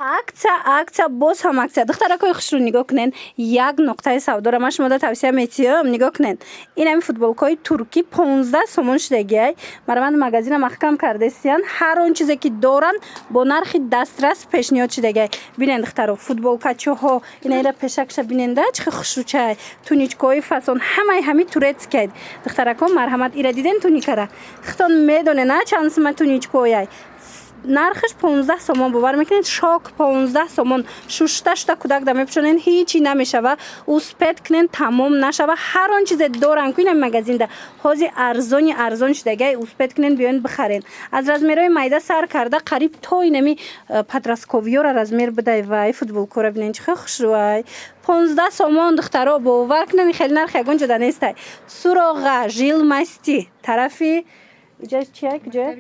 Акция, акция, боз ҳам акция. Духтаракои хушрӯ, нигоҳ кунед, як нуқтаи савдоро ман шумода тавсия метиҳам. Нигоҳ кунед, ин ҳами футболкаҳои туркӣ 15 сомон шудагиай. Марамад, магазина маҳкам кардастиян, ҳар он чизе ки доранд, бо нархи дастрас пешниҳод шудагиай. Бинед, духтаро, футболкачоҳо, инаира пешакша биненда, чӣ хел хушрӯчай, туничкаҳои фасон, ҳамаи ҳами турецкий. Духтарако, марҳамат, ира диден, туникара хитон медонед, на чанд сума туничкояй? Нархаш 15 сомон. Бовар мекунед? Шок, 15 сомон. Шушта шута кӯдак да мепӯшонед, ҳичи намешава. Успеть кунен, тамом нашава. Ҳар он чизе доран ку инами магазинда ҳози арзони арзон шудагай. Успеть кунен, биёен, бихарен. Аз размерҳои майда сар карда қариб то инами подростковиёра размер бидай. Вай, футболкора бинен, чӣ хел хушрӯай, 15 сомон. Духтаро, бовар кунед, хеле нарх ягон ҷода нестай. Суроға Жилмасти, тарафи иҷа чия, куҷоя?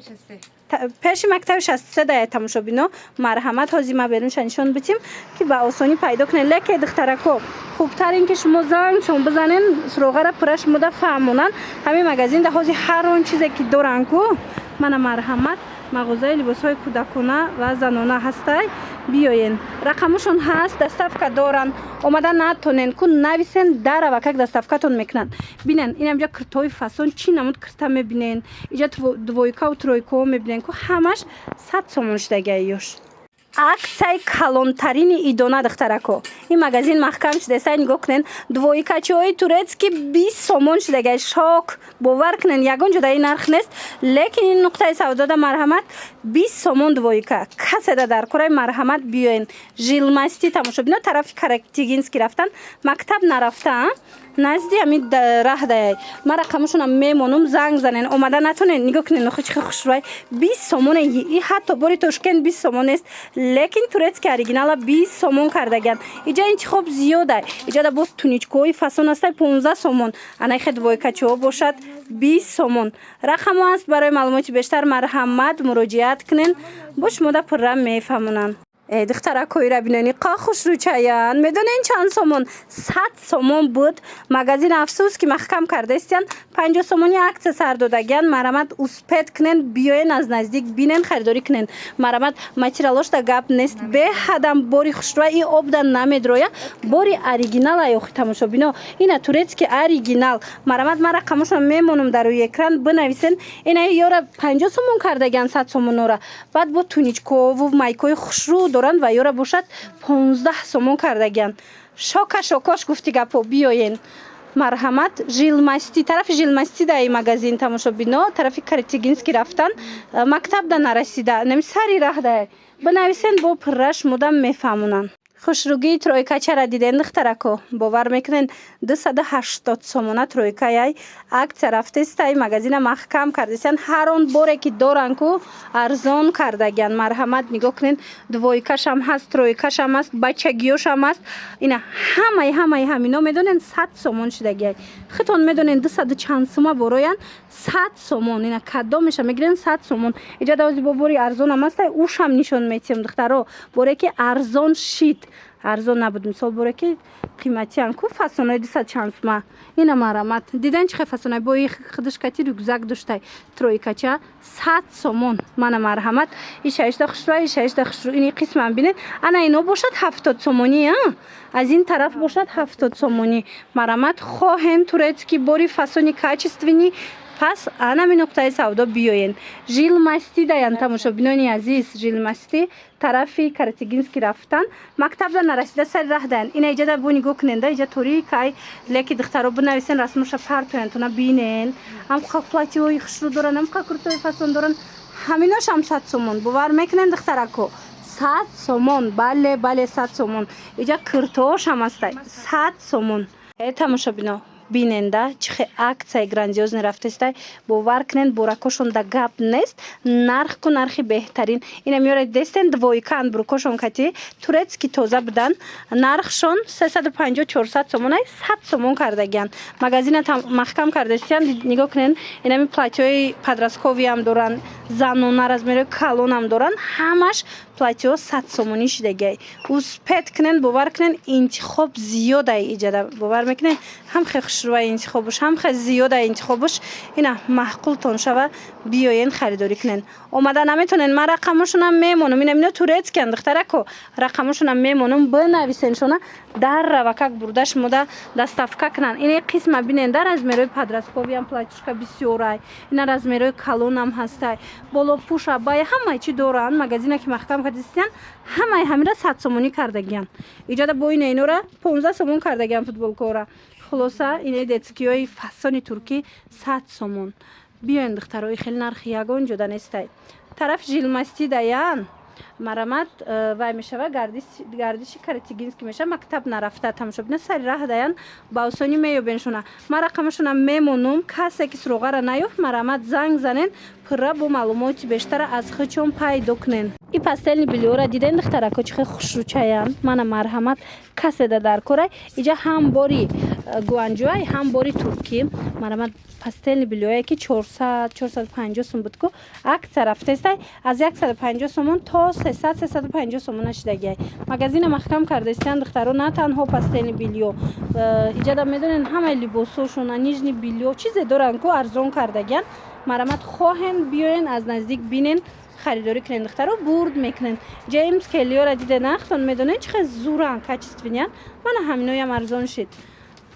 Пеши мактаби 63 дая. Тамошобино, марҳамат, ҳозир ма берунша нишон битим, ки ба осонӣ пайдо кунед. Леке, духтарако, хубтар ин ки шумо зангшон бизанен, суроғара пурра шумода фаҳмонанд. Ҳамин магазинда ҳозир ҳар он чизе ки доранд ку, мана, марҳамат, мағозаи либосҳои кӯдакона ва занона ҳастай. Биёен, рақамошон ҳаст, доставка доранд. Омада натонен ку, нависен, дарава как доставкатон мекунанд. Бинен, инамҷа киртои фасон, чӣ намуд кирта мебинен, иҷа двойкау тройкао мебинен ку, ҳамаш 100 сомон шудагиай ёш. Аксияи калонтарини идона, духтарако, ин магазин маҳкам шудааст. Нигоҳ кунен, двойкачиҳои турецкий 20 сомон шудагай. Шок, бовар кунен, ягон ҷода ин нарх нест, лекин ин нуқтаи савдода, марҳамат, 20 сомон двойка. Каседа дар кораи, марҳамат, биёен. Жилмасти, тамошобино, тарафи Каратегинский рафтан, мактаб нарафта, назди ҳамин раҳ даяй. Ман рақамошонам мемонум, занг занен, омада натонен. Нигоҳ кунен, охи, чӣ хушрӯай, 20 сомоне. И ҳатто бори Тошкент 20 сомон нест, лекин турецкий оригинала 20 сомон кардагианд. Иҷа интихоб зиёда. Иҷада боз туничкаҳои фасон ҳастай, 15 сомон. Анайхе двойкачиҳо бошад, 20 сомон. Рақамо аст, барои маълумоти бештар, марҳамат, муроҷиат кунен, бо шумода пурра мефаҳмонанд. Э, духтаракоира бинени, қа хушрӯчаян. Медонен чанд сомон? 100 сомон буд магазин, афсӯс, ки маҳкам кардаистиян. 50 сомони аксия сар додагиян. Марҳамат, успеть кунен, биёен, аз наздик бинен, харидорӣ кунен. Марҳамат, материалошда гап нест, беҳадам бори хушрӯа, и обда намедроя, бори оригинал ай. Охи, тамошобино, ина турецкий оригинал. Марҳамат, ман рақамошон мемонам дар рӯи экран, бинависен. Ина ёра 50 сомон кардагиян, 100 сомонора. Баъд бо туничкову майкои хушрӯ доранд ва ёра бошад, 15 сомон кардагиян. Шока шокош гуфти гапо. Биёен, марҳамат, Жилмасти, тарафи Жилмасти даи магазин, тамошобино, тарафи Каратегинский рафтан, мактабда нарасида, нами сари раҳ дае. Бинависен, бо пурра шумода мефаҳмонанд. Хушрӯгии тройкачара диден, духтарако? Бовар мекунен, 280 сомона тройкаяй. Аксия рафтестай, магазина маҳкам кардесиян, ҳар он боре ки доран ку, арзон кардагиян. Марҳамат, нигоҳ кунен, двойкашам ҳаст, тройкашам ҳаст, бачагиёшам ҳаст. Ина ҳамаи ҳамаи ҳамино, медонен, 100 сомон шудагиай. Хитон медонен, дусаду чанд сума бороян, 100 сомон. Ина кадомеша мегирен, 100 сомон. Иҷа давози бо бори арзонам ҳастай, ушам нишон метиҳем, духтаро. Боре ки арзон шид, арзон набуд, мисол, боре ки қиматиян ку, фасонои дусад чанд сума. Ина, марҳамат, дидан, чӣ хел фасонай, бо худаш кати рюкзак доштай. Тройкача 100 сомон. Мана, марҳамат, ишаишда хушрӯ, ишаишда хушрӯ. Ини қисмам бинед, ана ино бошад, 70 сомонӣ, аз ин тараф бошад, 70 сомонӣ. Марҳамат, хоҳен турецкий бори фасони качественный, пас анами нуқтаи савдо биёен. Жилмасти даян, тамошобинони азиз, Жилмасти, тарафи Каратегинский рафтан, мактабда нарасида, сари раҳ даян. Ина иҷада бо нигоҳ куненда, иҷа торикай, леки, духтаро, бинависен, расмоша партоянтона, бинен. Ҳамқа платьеҳои хушрӯ доранд, ҳамқа куртои фасон доранд, ҳаминошам 100 сомон. Бовар мекунен, духтарако? 100 сомон. Бале, бале, 100 сомон. Иҷа киртоошам ҳастай, 100 сомон. Э, тамошобино, биненда, чӣ хел аксияи грандиозный рафтестай. Бовар кунен, буракошон да гап нест, нарх ку нархи беҳтарин. Ина меёред, дестен, двойкан, брюкошон кати турецкий тоза будан, нархшон 350, 400 сомонай, 100 сомон кардагиян. Магазина маҳкам кардастиян. Нигоҳ кунен, инами платьеҳои подростковыйам доранд, занона, размерҳои калонам доранд, ҳамаш. Платьё 100 сомонӣ шидагиай. Успеть кунен, бовар кунен, интихоб зиёдай иҷада. Бовар мекунен, ҳам хе хушрӯвай интихобуш, ҳам хе зиёдай интихобуш. Ина маъқултон шава, биёен, харидорӣ кунен. Омада наметонен, ман рақамошонам мемонам. Ина ино турецкиян, духтарако, рақамошонам мемонам, бинависеншона, дар равакак бурда шумода доставка кунанд. Ина қисма бинен, дар размерои подростковыйам платьюшка бисёрай. Ина размерои калонам ҳастай, болопӯша бай, ҳамаи чӣ доранд. Магазина ки маҳкам кардистиян, ҳамаи ҳамира 100 сомонӣ кардагиян. Иҷода бо ина инора 15 сомон кардагиян, футболкора. Хулоса, ина детскиҳои фасони туркӣ 100 сомон. Биёен, духтарои, хеле нархи ягон ҷода нестай. Тараф Жилмости даян, марамат вай мешава, гардиши Каратегинский мешава, мактаб нарафта, тамошобина, сари раҳ даян, ба осонӣ меёбеншона. Ман рақамашона мемонум, касе ки суроғара наёфт, марамат занг занен, пурра бо маълумоти бештара аз худшон пайдо кунен. И постельный бельёра диден, духтарако, чӣ хел хушрӯчаян. Мана, марҳамат, касе да дар корай. Иҷа ҳам бори гуанҷуай, ҳам бори туркӣ. Марамат, постельный бельёе ки 400, 450 сум буд ку, акция рафтестай, аз 150 сомон то 300, 350 сомона шидагиай. Магазина маҳкам кардастиян, духтаро. На танҳо постельный бельё, иҷада медонен, ҳамаи либосошона, нижний бельё, чизе доранд ку, арзон кардагиян. Марамат, хоҳен, биёен, аз наздик бинен, харидорӣ кунен. Духтаро, бурд мекунен. Джеймс Келлиёра диде, нахтон медонен, чӣ хел зуран, качественныян. Мана ҳаминоям арзон шид.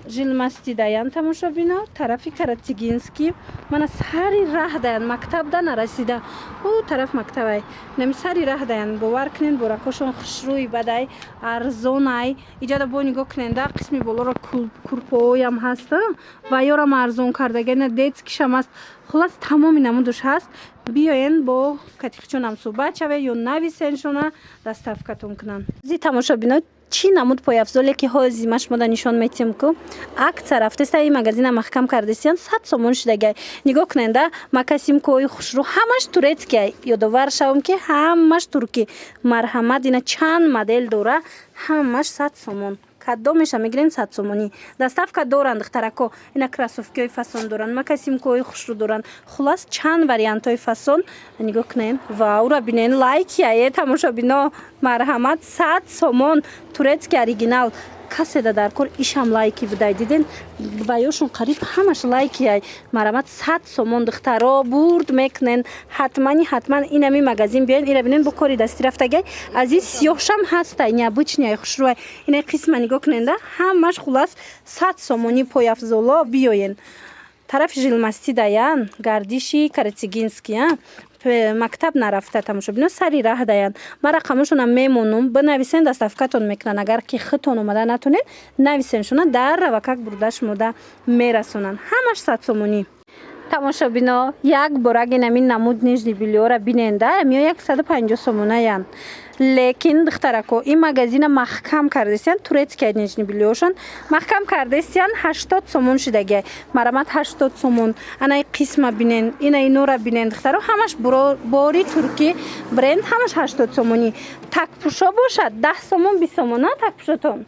Жилмости даян, тамошобино, тарафи Каратегинский. Мана сари раҳ даян, мактаб да нарасида, ӯ тараф мактабай, нами сари раҳ даян. Бовар кунен, боракошон хушрӯй бадай, арзонай. Иҷада бо нигоҳ кунен, да қисми болоро курпоҳоям ҳаст ва ёрам арзон кардага. Ина детскийшам ҳаст. Хулас, тамоми намудуш ҳаст. Биёен, бо катихчонам суҳбат шавед ё нависеншона, доставкатон кунанд. Зи тамошобино, чӣ намуд пойафзоле ки ҳози ма шумода нишон метиҳем ку, акция рафтеста, ин магазина маҳкам кардесиян, 100 сомон шидагай. Нигоҳ кунед, да мокасинкои хушрӯ, ҳамаш турецкия. Ёдовар шавам, ки ҳамаш туркӣ. Марҳамат, ина чанд модел дора, ҳамаш 100 сомон. Кадомеша мегирем, 100 сомонӣ, доставка доранд, духтарако. Ина кроссовкиҳои фасон доранд, мокасинкои хушрӯ доранд. Хулас, чанд вариантҳои фасон. Нигоҳ кунед ва ура бинен, лайкияе, тамошобино. Марҳамат, 100 сомон, турецкий оригинал. Касе да дар кор, ишам лайки будай, диден, ва ёшон қариб ҳамаш лайкияй. Марҳамат, 100 сомон, духтаро, бурд мекунен. Ҳатмани ҳатман инами магазин биёен, ира бинен, бо кори дастӣ рафтагай. Аз ин сиёҳшам ҳастай, необычныйай, хушрӯай. Ина қисма нигоҳ кунен, да ҳамаш. Хулас, 100 сомонӣ пойафзоло. Биёен, тарафи Жилмости даян, гардиши Каратегинский, мактаб нарафта, тамошобино, сари раҳ даянд. Ман рақамошонам мемонум, бинависен, доставкатон мекунанд. Агар ки худтон омада натонед, нависеншона, дар равакак бурда шумода мерасонанд. Ҳамаш 100 сомонӣ. Тамошобино, як борак инамин намуд нижний бельёра бинен, да миё 150 сомонаянд. Лекин, духтарако, ин магазина маҳкам кардестиян, турецкия нижний бельёшон маҳкам кардестиян, 80 сомон шидагиай. Марамат, 80 сомон. Анаи қисма бинен, ина инора бинен, духтаро, ҳамаш бори туркӣ бренд, ҳамаш 80 сомонӣ. Такпӯшо бошад 10 сомон, 20 сомон. На, такпӯшотон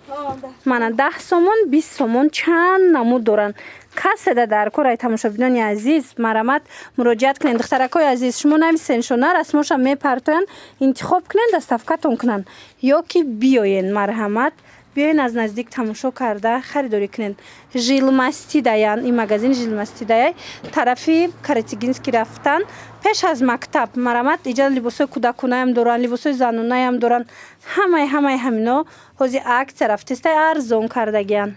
мана 10 сомон, 20 сомон, чанд намуд доранд. Касе да дар кор ай, тамошобинони азиз, марамат, муроҷиат кунед. Духтаракои азиз, шумо нависеншона, расмоша мепартоянд, интихоб кунед, доставкатон кунанд ё ки биёен. Марҳамат, биёен, аз наздик тамошо карда харидорӣ кунед. Жилмости даян, ин магазин Жилмости даяй, тарафи Каратегинский рафтан, пеш аз мактаб. Марамат, иҷа либосҳои кӯдаконаям доранд, либосҳои занонаям доранд. Ҳамаи ҳамино ҳози акция рафтестай, арзон кардагиянд.